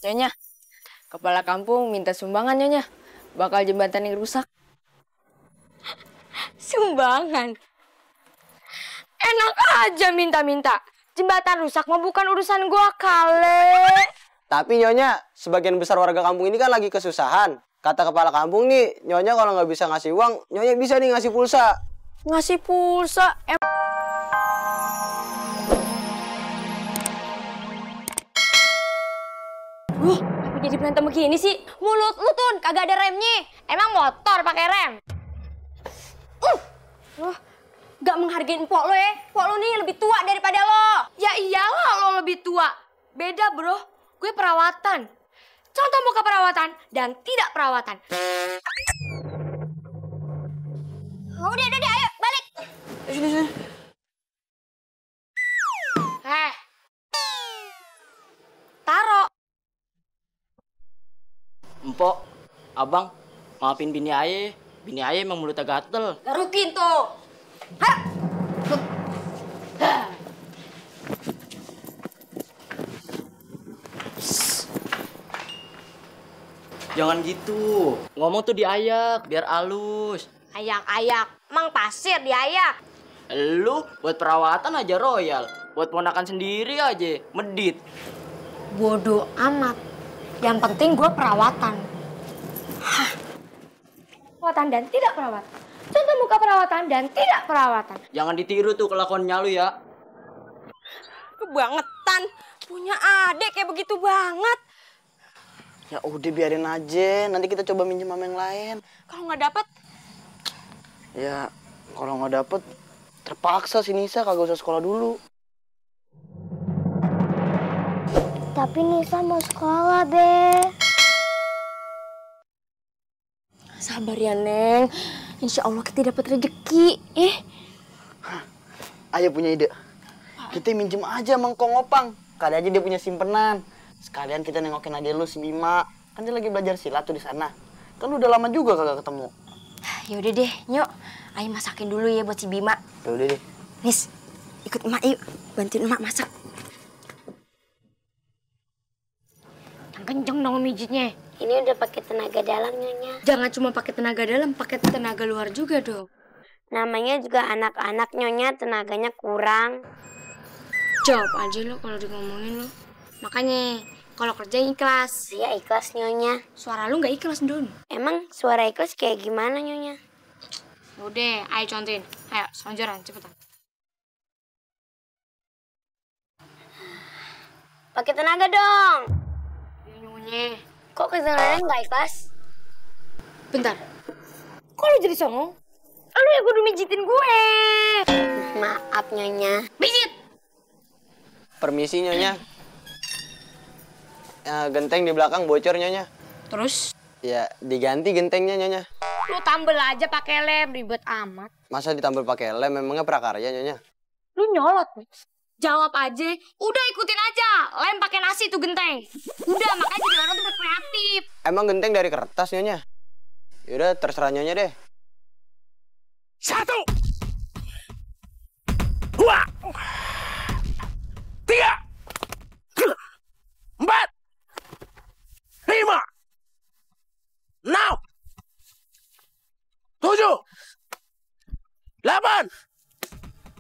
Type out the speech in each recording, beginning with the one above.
Nyonya, kepala kampung minta sumbangan Nyonya. Bakal jembatan yang rusak. Sumbangan? Enak aja minta-minta. Jembatan rusak mah bukan urusan gua kale. Tapi Nyonya, sebagian besar warga kampung ini kan lagi kesusahan. Kata kepala kampung nih, Nyonya kalau nggak bisa ngasih uang, Nyonya bisa nih ngasih pulsa. Ngasih pulsa? Jadi berantem begini sih? Mulut lu tuh kagak ada remnya. Emang motor pakai rem? Gak menghargain empok lo ya. Empok lo nih lebih tua daripada lo. Ya iyalah lo lebih tua. Beda bro, gue perawatan. Contoh muka perawatan dan tidak perawatan. Udah, ayo balik. Sini. Taro. Empok, abang, maafin bini aye. Bini aye emang mulutnya gatel. Garukin tuh. Hah? Jangan gitu. Ngomong tuh diayak, biar halus. Ayak-ayak. Mang pasir diayak. Lu buat perawatan aja royal. Buat ponakan sendiri aja, medit. Bodoh amat. Yang penting gue perawatan. Perawatan dan tidak perawatan. Contoh muka perawatan dan tidak perawatan. Jangan ditiru tuh kelakuannya lu ya. Kebangetan. Punya adik kayak begitu banget. Ya udah biarin aja, nanti kita coba minjem sama yang lain. Kalau nggak dapet? Ya, kalau nggak dapet, terpaksa si Nisa kagak usah sekolah dulu. Tapi Nisa mau sekolah, Be. Sabar ya, Neng. Insya Allah kita dapat rezeki. Ayo punya ide. Kita minjem aja sama Kong Opang. Kali aja dia punya simpenan. Sekalian kita nengokin adik lu si Bima. Kan dia lagi belajar silat tuh di sana. Kan lu udah lama juga kagak ketemu. Yaudah deh, Nyok. Ayo masakin dulu ya buat si Bima. Yaudah deh. Nis, ikut emak yuk. Bantuin emak masak. Yang kenceng dong mijitnya. Ini udah pakai tenaga dalam, Nyonya. Jangan cuma pakai tenaga dalam, pakai tenaga luar juga dong. Namanya juga anak-anak, Nyonya, tenaganya kurang. Jawab aja lo kalau ngomongin lo. Makanya kalau kerja ikhlas. Iya, ikhlas, Nyonya. Suara lu nggak ikhlas, Don. Emang suara ikhlas kayak gimana, Nyonya? Udah, ayo contohin. Ayo, selonjoran, cepetan. Pakai tenaga dong. Ya, Nyonya. Kok kedengarannya nggak ikhlas? Bentar. Kok lu jadi songong? Lu yang kudu mijitin gue. Maaf, Nyonya. Mijit! Permisi Nyonya. Genteng di belakang bocor Nyonya. Terus? Ya diganti gentengnya Nyonya. Lu tambel aja pakai lem, ribet amat. Masa ditambal pakai lem, memangnya prakarya Nyonya? Lu nyolot. Jawab aja. Udah ikutin aja. Lem pakai nasi tuh genteng. Udah, makanya jadi orang tuh berkreatif. Emang genteng dari kertas Nyonya? Yaudah terserah Nyonya deh. 1, 2, 3, 4, 5, 6, 7, 8,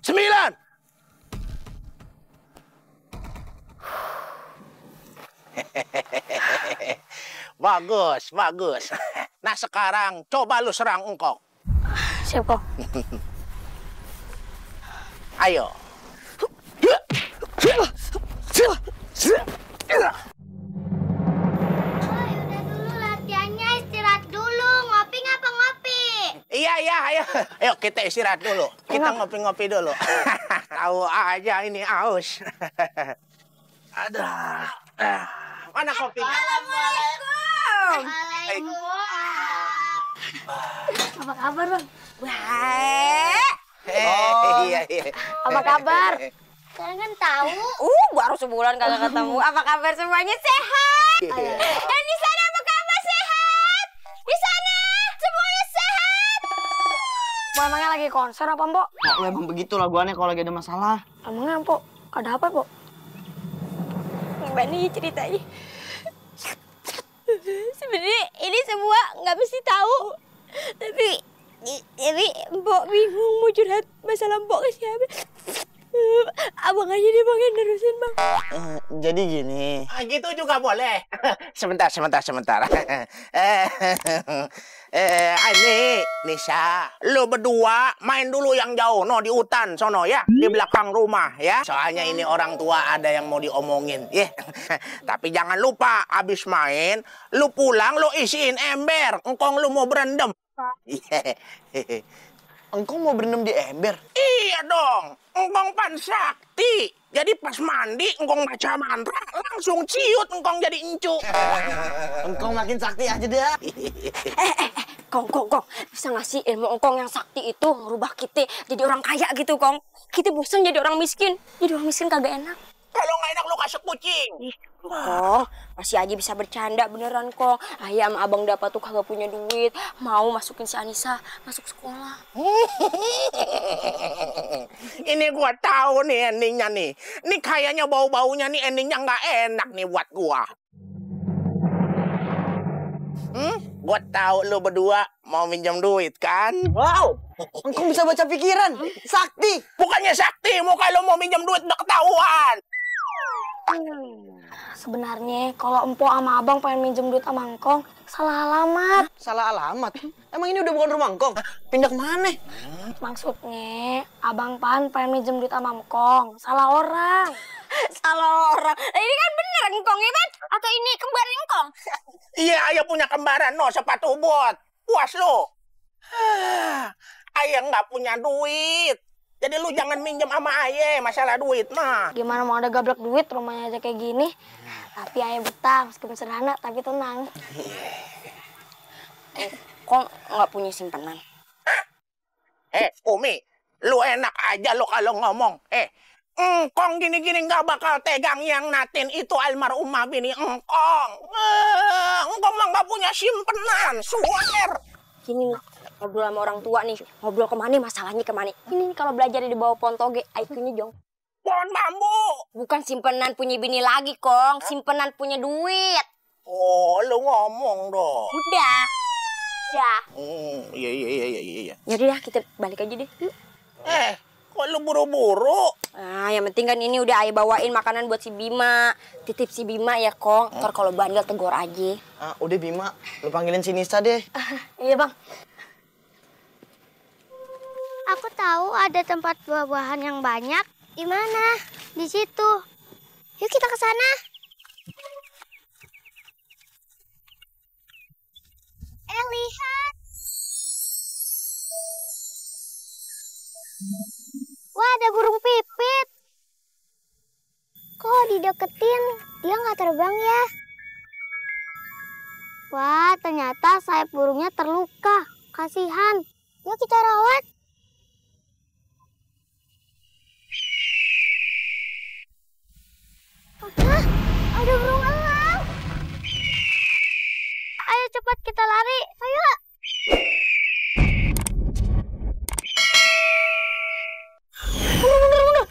9. Bagus, bagus. Nah sekarang coba lu serang engkong. Siap kok. Ayo. Udah dulu latihannya, istirahat dulu. Ngopi ngapa ngopi? Iya, ayo. Ayo kita istirahat dulu. Kita ngopi-ngopi dulu. Tahu aja ini aus. Ada. Mana kopinya? Assalamualaikum. Apa kabar, Bang? Wah. Iya. Apa kabar? Kalian kan tahu. Baru sebulan kagak ketemu. Apa kabar semuanya sehat? Dan di sana apa kabar sehat? Di sana semuanya sehat. Emangnya lagi konser apa, Mbok? Nah, lu emang begitu laguannya kalau lagi ada masalah. Emangnya, Mbok? Ada apa, Mbok? Gimana nih ceritanya? Sebenarnya ini semua nggak mesti tahu. Tapi Mbok bingung mau curhat masalah Mbok ke siapa. Abang aja deh Bang yang nerusin Bang. Jadi gini. Gitu juga boleh. Sebentar. Ini Nisa, lu berdua main dulu yang jauh, no di hutan sono ya, di belakang rumah ya. Soalnya ini orang tua ada yang mau diomongin, ya. Tapi jangan lupa, abis main, lu pulang, lu isiin ember, engkong lu mau berendam. Engkong mau berendam di ember? Iya dong, engkong pan sakti. Jadi pas mandi, engkong baca mantra, langsung ciut engkong jadi encu. Engkong makin sakti aja dah. Kong. Bisa ngasih ilmu engkong yang sakti itu ngerubah kita jadi orang kaya gitu, Kong. Kita bosan jadi orang miskin. Jadi orang miskin kagak enak. Kalau nggak enak lu kasih kucing. Kong, masih aja bisa bercanda beneran, Kong. Ayah sama abang dapat tuh kagak punya duit. Mau masukin si Anissa masuk sekolah. Ini gua tahu nih endingnya nih. Ini kayaknya bau-baunya nih endingnya nggak enak nih buat gua. Gua tahu lu berdua mau minjem duit kan? Wow, engkong bisa baca pikiran. Sakti. Bukannya sakti, muka lu mau minjem duit udah ketahuan. Sebenarnya kalau Empo sama Abang pengen minjem duit sama Engkong, salah alamat. Salah alamat. Emang ini udah bukan rumah engkong? Pindah kemana? Maksudnya, Abang Pan pengen minjem duit sama Engkong, salah orang. Salah orang. Ini kan bener Engkong ya, Pan? Atau ini kembar Engkong? Iya, ayah punya kembaran, no, sepatu bot. Puas lu. Ayah nggak punya duit. Jadi lu jangan minjem sama ayah masalah duit mah. Gimana mau ada gablek duit, rumahnya aja kayak gini. Tapi ayah betah, meskipun sederhana, tapi tenang. Kok nggak punya simpenan? Umi, lu enak aja lu kalau ngomong. Engkong gini-gini nggak bakal tegang yang natin itu almarhumah bini engkong. Engkong mah nggak punya simpenan, swear. Gini nih, ngobrol sama orang tua nih. Ngobrol kemana, masalahnya kemana. Ini nih, kalau belajar di bawah pohon toge, IQ-nya jong. Pohon bambu. Bukan simpenan punya bini lagi, Kong. Simpenan punya duit. Oh, lu ngomong dong. Udah. Iya. Yaudah dah, kita balik aja deh. Yuk. Kok lu buru-buru? Yang penting kan ini udah ayah bawain makanan buat si Bima. Titip si Bima ya, Kong. Ntar kalau bandel tegur aja. Udah Bima, lu panggilin si Nisa deh. Iya, Bang. Aku tahu ada tempat buah-buahan yang banyak. Di mana? Di situ. Yuk kita ke sana. Lihat. Wah, ada burung pipit. Kok dideketin? Dia nggak terbang ya? Wah, ternyata sayap burungnya terluka. Kasihan. Yuk kita rawat. Hah? Ada burung elang. Ayo cepat kita lari. Ayo. Mundur.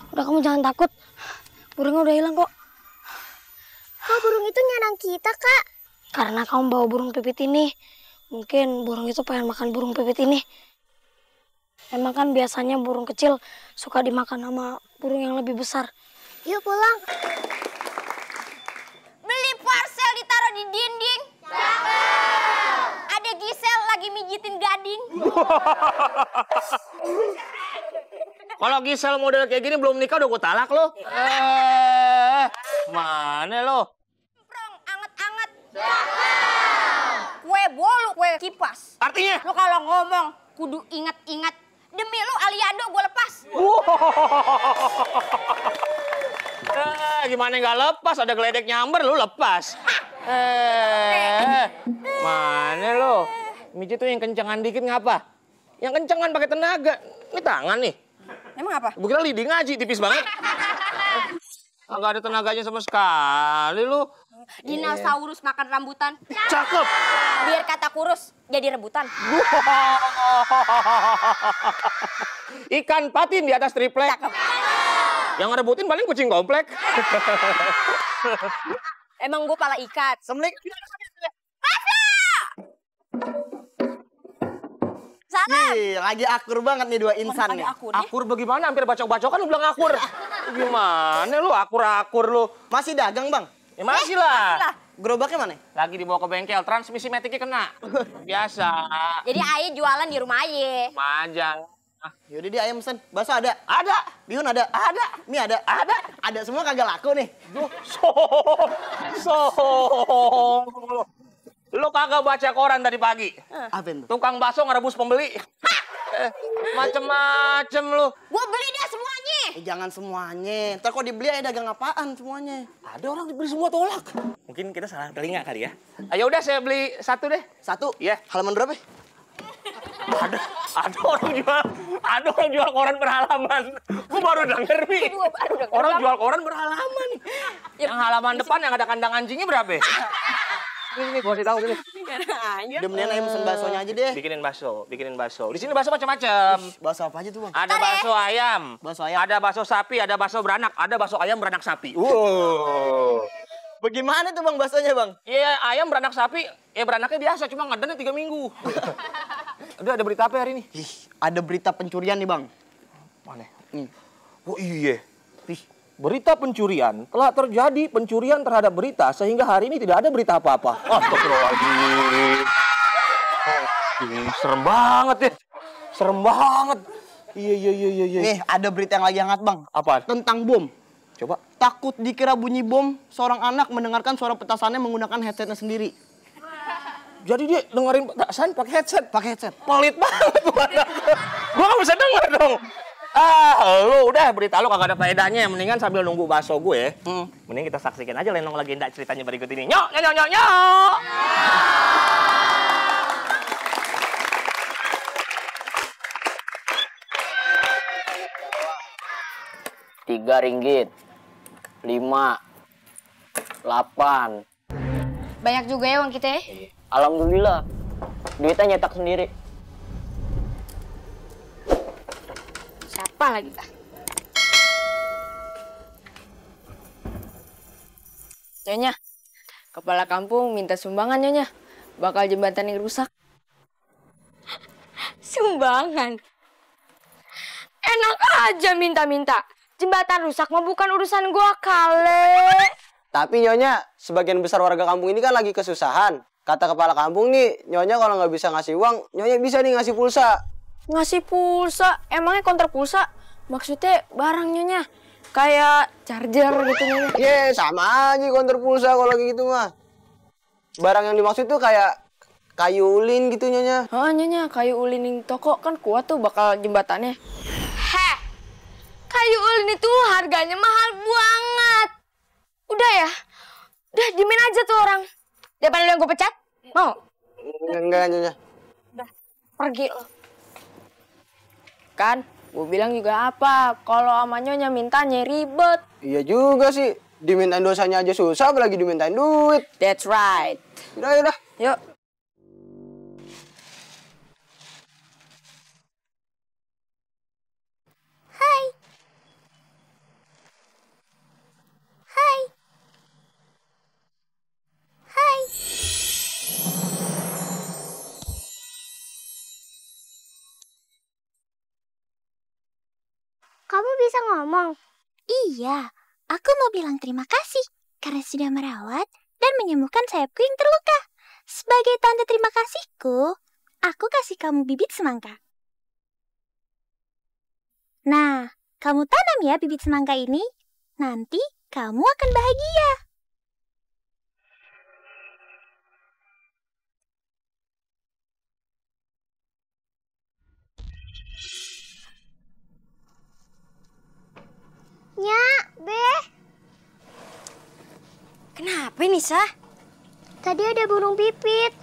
Udah, kamu jangan takut. Burungnya udah hilang kok. Kok burung itu nyerang kita, Kak? Karena kamu bawa burung pipit ini. Mungkin burung itu pengen makan burung pipit ini. Emang kan biasanya burung kecil suka dimakan sama burung yang lebih besar. Yuk pulang. Beli parcel ditaruh di dinding. Ada Gisel lagi mijitin gading. Kalau Gisel model kayak gini belum nikah udah gue talak lo. Mana lo? Prong, anget-anget. Kue bolu, kue kipas. Artinya? Lo kalau ngomong kudu ingat-ingat. Demi lo Aliando gue lepas. Gimana nggak lepas? Ada geledek nyamber lu lepas. Mana lo? Mijit tuh yang kencengan dikit ngapa? Yang kencengan pakai tenaga. Ini tangan nih. Emang apa? Gue kira lidi ngaji tipis banget. Nggak ada tenaganya sama sekali lu. Dinosaurus makan rambutan. Cakep. Biar kata kurus jadi rebutan. Ikan patin di atas triplek. Yang ngerebutin paling kucing komplek. Emang gue pala ikat. Semlik. Sana. Nih, lagi akur banget nih dua insan nih. Akur bagaimana? Hampir bacok-bacokan lu bilang akur. Gimana lu akur-akur lu? Masih dagang, Bang? Ya masih lah. Gerobaknya mana? Lagi dibawa ke bengkel, transmisi metiknya kena. Biasa. Jadi Aye jualan di rumah Aye. Majang. Yaudah dia ayam pesen. Bakso ada? Ada. Bihun ada? Ada. Mie ada? Ada. Ada semua kagak laku nih. Sombong. Lu kagak baca koran tadi pagi. Apa itu? Tukang bakso ngerebus pembeli. Macem-macem lu. Gue beli dia semuanya. Jangan semuanya. Ntar kok dibeli aja dagang apaan semuanya? Ada orang dibeli semua tolak. Mungkin kita salah telinga kali ya. Ayo udah saya beli satu deh. Satu? Iya. Halaman berapa? Ada orang jual koran berhalaman. Gua baru denger nih. Orang jual koran berhalaman. Yang halaman depan yang ada kandang anjingnya berapa? Ini gua kasih tahu sini. Udah mendingan ayam pesen baksonya aja deh. Bikinin bakso. Di sini bakso macam-macam. Bakso apa aja tuh, Bang? Ada bakso ayam. Bakso ayam. Ada bakso sapi, ada bakso beranak, ada bakso ayam beranak sapi. Wow. Bagaimana tuh, Bang, baksonya, Bang? Iya, ayam beranak sapi, beranaknya biasa, cuma ngedennya 3 minggu. Udah ada berita apa hari ini? Ih, ada berita pencurian nih, Bang. Mana? Oh iya. Berita pencurian, telah terjadi pencurian terhadap berita sehingga hari ini tidak ada berita apa-apa. Astagfirullahaladzim. Serem banget ya. Serem banget. Iya. Nih, ada berita yang lagi hangat, Bang. Apa? Tentang bom. Coba. Takut dikira bunyi bom, seorang anak mendengarkan suara petasannya menggunakan headsetnya sendiri. Jadi dia dengerin petasan pakai headset. Pakai headset. Pelit banget tuh anak. Gua nggak bisa denger dong. Lu udah berita lu kagak ada faedahnya. Mendingan sambil nunggu bakso gue, mending kita saksikan aja Lenong Legenda ceritanya berikut ini. Nyok. Rp3, 5, 8. Banyak juga ya uang kita ya. Alhamdulillah. Duitnya nyetak sendiri. Siapa lagi kah? Nyonya, kepala kampung minta sumbangan Nyonya. Bakal jembatan yang rusak. Sumbangan. Enak aja minta-minta. Jembatan rusak mah bukan urusan gua kale. Tapi Nyonya, sebagian besar warga kampung ini kan lagi kesusahan. Kata kepala kampung nih, Nyonya kalau nggak bisa ngasih uang, Nyonya bisa nih ngasih pulsa. Ngasih pulsa? Emangnya kontrak pulsa? Maksudnya barang Nyonya? Kayak charger gitu Nyonya? Ye, sama aja konter pulsa kalau gitu mah. Barang yang dimaksud tuh kayak kayu ulin gitu Nyonya. Oh Nyonya, kayu ulin di toko kan kuat tuh bakal jembatannya. Heh, kayu ulin itu harganya mahal banget. Udah ya, udah diemin aja tuh orang. Daripada lu yang gue pecat, mau? Enggak Nyonya. Udah, pergi lo. Kan, gue bilang juga apa, kalau sama Nyonya mintanya ribet. Iya juga sih, dimintain dosanya aja susah, apalagi dimintain duit. That's right. Udah. Yuk. Kamu bisa ngomong? Iya, aku mau bilang terima kasih karena sudah merawat dan menyembuhkan sayapku yang terluka. Sebagai tanda terima kasihku, aku kasih kamu bibit semangka. Nah, kamu tanam ya bibit semangka ini. Nanti kamu akan bahagia. Nya, Be. Kenapa Nisa? Tadi ada burung pipit.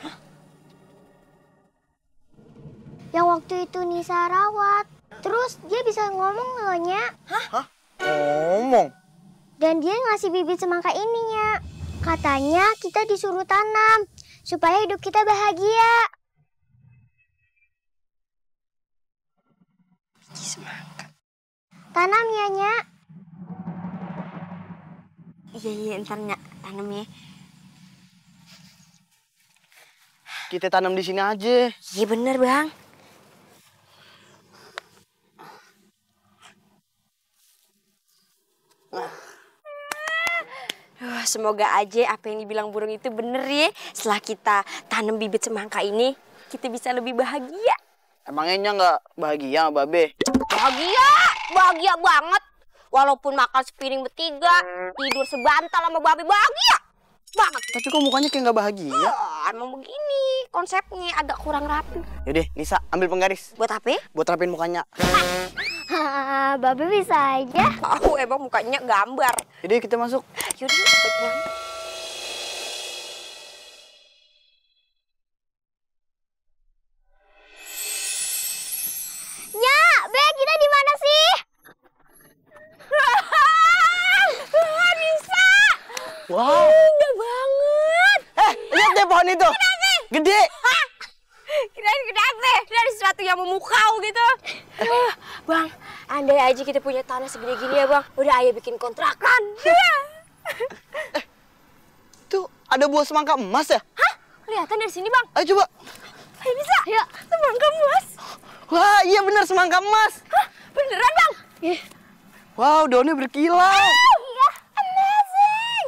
Yang waktu itu Nisa rawat. Terus dia bisa ngomong loh, Nya. Ngomong? Dan dia ngasih bibit semangka ini, Nya. Katanya kita disuruh tanam supaya hidup kita bahagia. Biji semangka. Tanam ya, Nya. Iya, ntar Nya tanam ya. Kita tanam di sini aja. Iya bener, Bang. Semoga aja apa yang dibilang burung itu bener ya. Setelah kita tanam bibit semangka ini, kita bisa lebih bahagia. Emangnya nggak bahagia sama Babe? Bahagia, bahagia banget. Walaupun makan sepiring bertiga, tidur sebantal sama Babe, bahagia banget. Tapi kok mukanya kayak nggak bahagia? Emang begini konsepnya, agak kurang rapi. Yaudah, Nisa, ambil penggaris. Buat apa? Buat rapin mukanya. Babe bisa aja. Aku emang mukanya gambar. Yaudah, kita masuk. Yaudah, baiknya. Nya, Be, kita di mana sih? Bisa. Wow. Indah banget. Lihat deh pohon itu. Gede. Kirain kenapa? Dari sesuatu yang memukau gitu. Bang, andai aja kita punya tanah segede gini ya, Bang. Udah ayo bikin kontrakan. Tuh, ada buah semangka emas ya? Hah? Kelihatan dari sini, Bang. Ayo coba. Ayo bisa. Ya, semangka emas. Wah, iya benar semangka emas. Hah? Beneran, Bang? Wow, daunnya berkilau. Iya, amazing.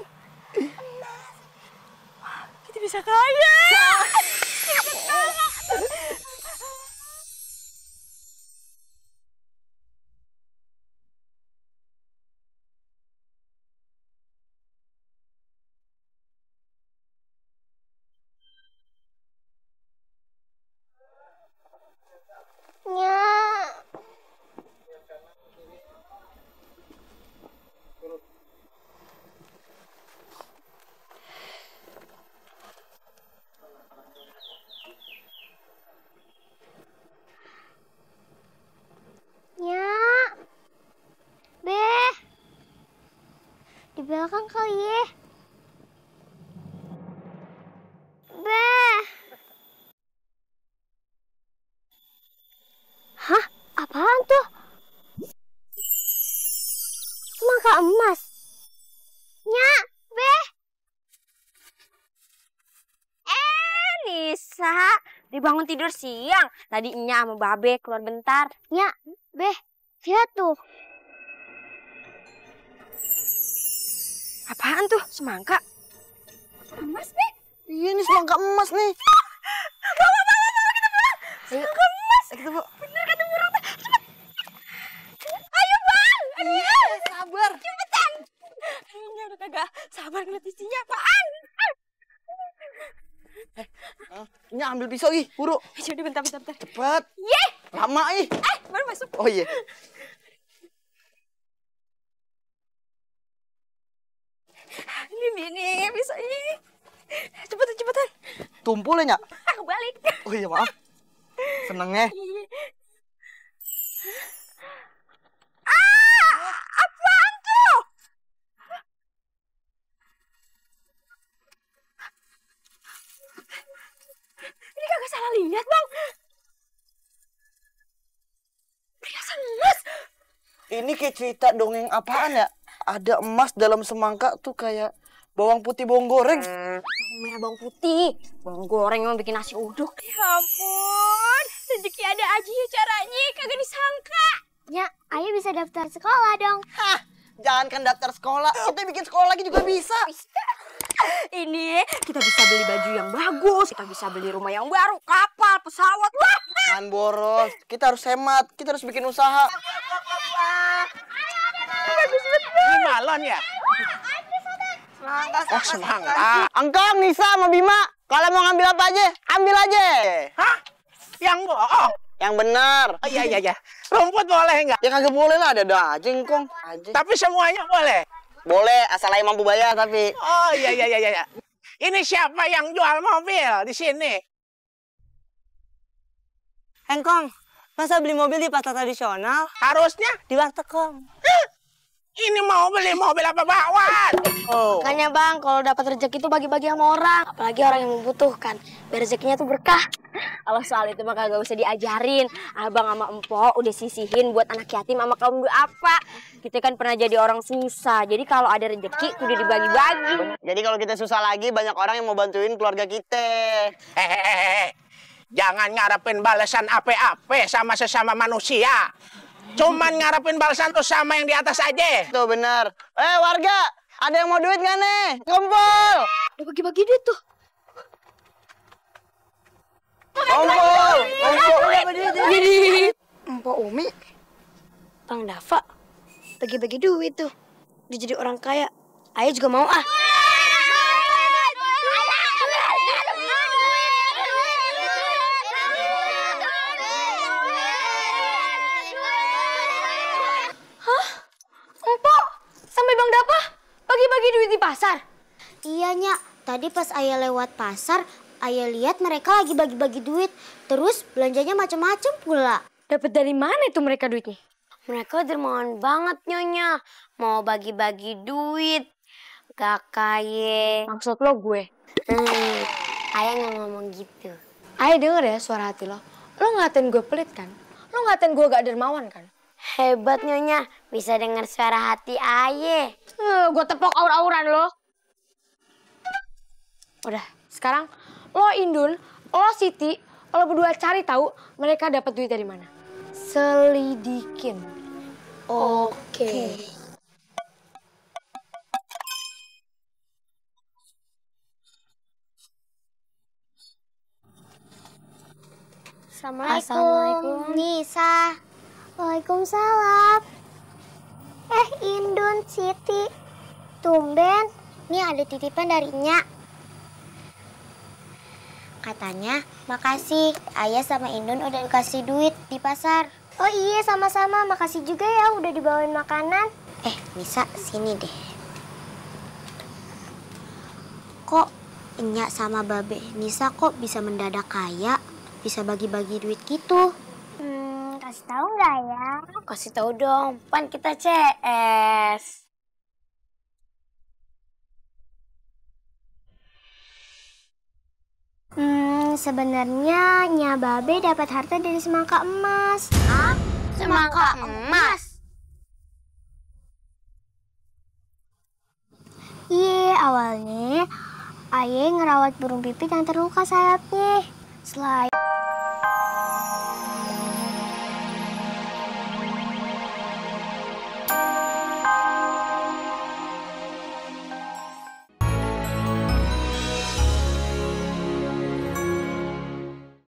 Wah, kita bisa kaya. Nya. Nya. Be. Di belakang kali ya. Be. Hah? Apaan tuh? Semangka emas. Nya, Be. Nisa, dibangun tidur siang. Tadi Nya sama Babe keluar bentar. Nya, Be. Lihat tuh. Apaan tuh? Semangka? Emas, Be? Iya, ini semangka emas nih. Semangka emas. Kita Bu. Bener kata burung. Cepet. Ayo, Bang. Aduh, sabar. Cepetan. Nya udah kagak sabar ngeliat isinya apaan. Ini ambil pisau ih, buru. Jadi bentar. Cepat. Yeh. Lama ih. Baru masuk. Oh iya. Ini bisa ini. Cepetan. Tumpul ya, Nyak? Kebalik. Oh iya, maaf. Senengnya. Apaan tuh? Ini kagak salah lihat, Bang. Perhiasan emas. Ini kayak cerita dongeng apaan ya? Ada emas dalam semangka tuh kayak bawang putih bawang goreng. Bawang merah bawang putih. Bawang goreng emang bikin nasi uduk. Ya ampun. Rezeki ada aja ya caranya. Kagak disangka. Nya, ayo bisa daftar sekolah dong. Hah, jangankan daftar sekolah, kita bikin sekolah lagi juga bisa. Ini kita bisa beli baju yang bagus. Kita bisa beli rumah yang baru. Kapal, pesawat. Wah. Jangan boros, kita harus hemat, kita harus bikin usaha. Ini balon ya? Oh, semangka. Engkong, Nisa, sama Bima, kalau mau ngambil apa aja, ambil aja. Hah? Yang bohong? Yang benar. Oh, iya. Rumput boleh nggak? Ya kagak boleh lah, ada aja Engkong. Tapi semuanya boleh? Boleh, asal aja mampu bayar tapi. Oh, iya. Ini siapa yang jual mobil di sini? Engkong, masa beli mobil di pasar tradisional? Harusnya Di warteg, Kong. Ini mau beli mobil apa bakwan? Oh. Makanya bang, kalau dapat rezeki itu bagi-bagi sama orang. Apalagi orang yang membutuhkan. Biar rezekinya tuh berkah. Kalau soal itu mah kagak usah diajarin. Abang sama empok udah sisihin buat anak yatim sama kaum apa. Kita kan pernah jadi orang susah. Jadi kalau ada rezeki udah dibagi-bagi. Jadi kalau kita susah lagi, banyak orang yang mau bantuin keluarga kita. Hehehe. Jangan ngarepin balasan apa-apa sama sesama manusia. Cuman ngarepin balasan tuh sama yang di atas aja. Tuh bener. Warga, ada yang mau duit nggak nih? Kumpul. Udah bagi-bagi duit tuh. Kumpul. Jadi Mpok Umi, Bang Dava, bagi-bagi duit tuh. Dia jadi orang kaya. Ayah juga mau ah. Sampai Bang Dapa bagi-bagi duit di pasar. Iya, Nyak. Tadi pas Ayah lewat pasar, Ayah lihat mereka lagi bagi-bagi duit. Terus belanjanya macam-macam pula. Dapat dari mana itu mereka duitnya? Mereka dermawan banget, Nyonya. Mau bagi-bagi duit. Gak kaya. Maksud lo gue? Ayah nggak ngomong gitu. Ayah denger ya suara hati lo. Lo ngatain gue pelit kan? Lo ngatain gue gak dermawan kan? Hebat, Nyonya. Bisa dengar suara hati Ayah. Gue tepok aur-auran lo. Udah, sekarang lo Indun, lo Siti, lo berdua cari tahu mereka dapat duit dari mana. Selidikin. Oke. Assalamualaikum. Nisa. Waalaikumsalam. Indun, Siti. Tumben. Nih ada titipan dari Nyak. Katanya, makasih. Ayah sama Indun udah dikasih duit di pasar. Oh iya, sama-sama. Makasih juga ya udah dibawain makanan. Nisa, sini deh. Kok Nyak sama Babe Nisa kok bisa mendadak kaya? Bisa bagi-bagi duit gitu? Kasih tahu nggak ya? Kasih tahu dong, pan kita CS. Sebenarnya Nya Babe dapat harta dari semangka emas. Hah? Semangka emas? Iya, awalnya Ayah ngerawat burung pipit yang terluka sayapnya. Setelah